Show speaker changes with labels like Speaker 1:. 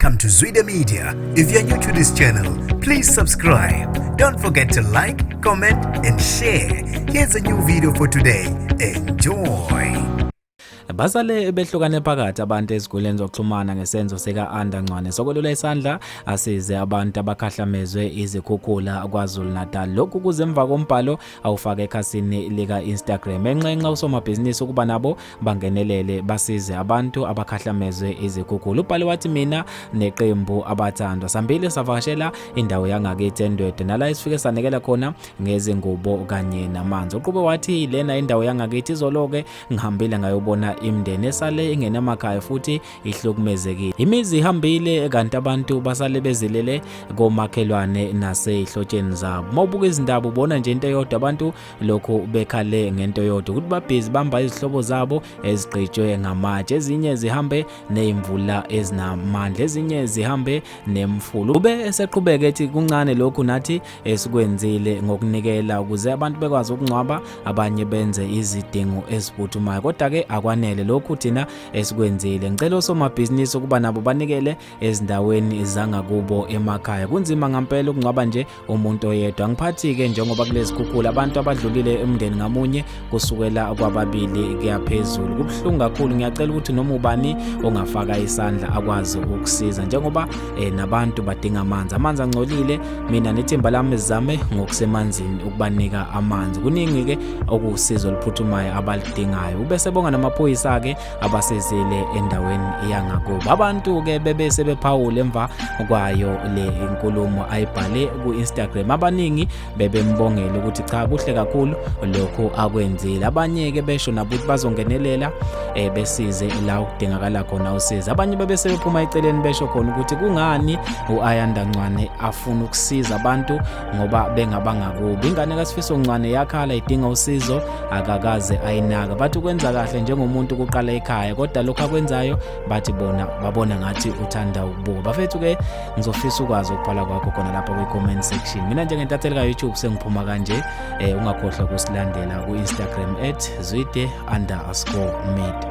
Speaker 1: Welcome to Zwida Media. If you're new to this channel, please subscribe. Don't forget to like, comment, and share. Here's a new video for today. Enjoy.
Speaker 2: Basale behlukane phakathi abantu ezinkundleni zokuxhumana ngesenzo sika-Anda Ncwane sokwelula isandla asize abantu abakhahlamezwe izikhukhula KwaZulu-Natal. Lokhu kuze emva kombhalo awufake ekhasini lika-Instagram enxenxa usomabhizinisi ukuba nabo bangenelele basize abantu abakhahlamezwe izikhukhula. Ubhale wathi mina neqembu abathandwa sambile savakashela indawo yangakithi eNdwedwe nala esifike sanikela khona ngezingubo kanye namanzi. Uqhube wathi lena indawo yangakithi izolo-ke ngihambile ngayobona imindeni esale ingenamakhaya futhi ihlukumezekile. Imizi ihambile kanti abantu basale bezilele komakhelwane nasezihlotsheni zabo. Uma ubuka izindaba ubona nje into eyodwa abantu lokhu bekhale ngento eyodwa ukuthi babhizi bamba izihlobo zabo ezigqitshwe ngamatshe, ezinye zihambe nezimvula ezinamandla, ezinye zihambe nemfula. Ube eseqhubeka ethi kuncane lokhu nathi esikwenzile ngokunikela ukuze abantu bekwazi ukungcwaba abanye benze izidingo eziphuthumayo, kodwa-ke akwanele lokhu thina esikwenzile. Ngicela osomabhizinisi ukuba nabo banikele ezindaweni zangakubo emakhaya. Kunzima ngampela ukungcwaba nje umuntu oyedwa. Angiphathi-ke njengoba kulezi khukhula abantu abadlulile emndeni ngamunye kusukela kwababili kuya phezulu. Kubuhlungu kakhulu, ngiyacela ukuthi noma ubani ongafaka isandla akwazi ukusiza njengoba nabantu badinga amanzi. Amanzi angcolile, mina nethimba lami sizame ngokusemanzini ukubanika amanzi. Kuningi-ke okuwusizo oluphuthumayo abaludingayo. Ubese bonga namaphoyisa-ke abasizile endaweni yangakubo. Abantu-ke bebe sebephawula emva kwayo le nkulumo ayibhale ku-Instagram. Abaningi bebembongela ukuthi cha kuhle kakhulu lokhu akwenzile. Abanye-ke besho nabo ukuthi bazongenelela besize la okudingakala khona usizo. Abanye bebe sebephuma eceleni besho khona ukuthi kungani u-Ayanda Ncwane afuna ukusiza abantu ngoba bengabangakubi. Ingane kaSifiso Ncwane yakhala idinga usizo akakaze ayinaka. Bathi ukwenza kahle njengomuntu kuqala ekhaya, kodwa lokhu akwenzayo bathi bona babona ngathi uthanda ukubuka. Bafethu ke ngizofisa ukwazi ukubhala kwakho khona lapha kwi-comment section. Mina njengentatheli ka-YouTube sengiphuma kanje, ungakhohlwa ukusilandela ku-Instagram @zwide_media.